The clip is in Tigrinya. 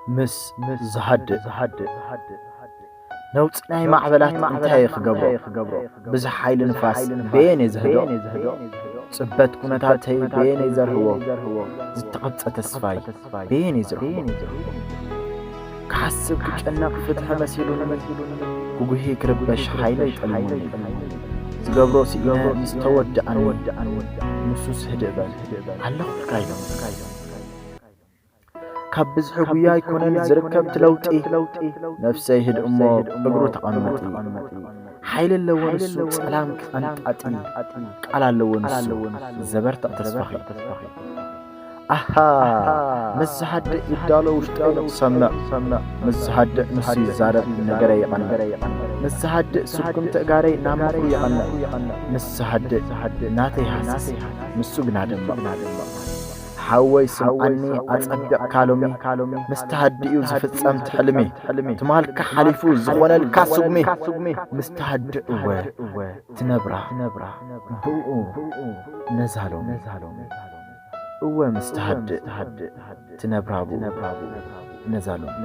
ምስ ዝሃድእ። ነውጺ ናይ ማዕበላት እንታይ እየ ክገብሮ? ብዝሒ ሓይሊ ንፋስ በየን እየ ዝህዶ? ጽበት ኩነታተይ በየን እየ ዘርህዎ? ዝተቐብጸ ተስፋይ በየን እየ ዝረኽቦ? ክሓስብ ክጨነቕ ፍትሒ መሲሉኒ፣ ክጉሂ ክርበሽ ሓይለይ ጠሊሙኒ። ዝገብሮ ስኢነ ምስ ተወድኣኒ፣ ንሱስ ህድእ በል ኣለኹልካ ኢሎምኒ። ካብ ብዝሒ ጉያ ኣይኮነን ዝርከብ እቲ ለውጢ፣ ነፍሰይ ህድእ እሞ እግሩ ተቐመጢ። ሓይሊ ኣለዎ ንሱ ጸላም ክቐንጣጢ፣ ቃል ኣለዎ ንሱ ዘበርትዕ ተስፋኺ። ኣሃ፣ ምስ ዝሃድእ ይዳሎ ውሽጠይ ንኽሰምዕ፣ ምስ ዝሃድእ ንሱ ይዛረብ ነገረይ ይቐንዕ፣ ምስ ዝሃድእ ስጉምቲ እጋረይ ናብ ምኽሩ ይቐንዕ፣ ምስ ዝሃድእ ናተይ ሃስስ ንሱ ግና ደምቕ። ሓወይ ስምዓኒ ኣጸቢቕካ ሎሚ፣ ምስ ተሃድእ'ዩ ዝፍጸም ትሕልሚ፣ ትማልካ ሓሊፉ ዝኾነልካ ስጉሚ፣ ምስ ተሃድእ እወ ትነብራ ብእኡ ነዛ ሎሚ። እወ ምስ ትሃድእ ትነብራ ብኡ ነዛ ሎሚ።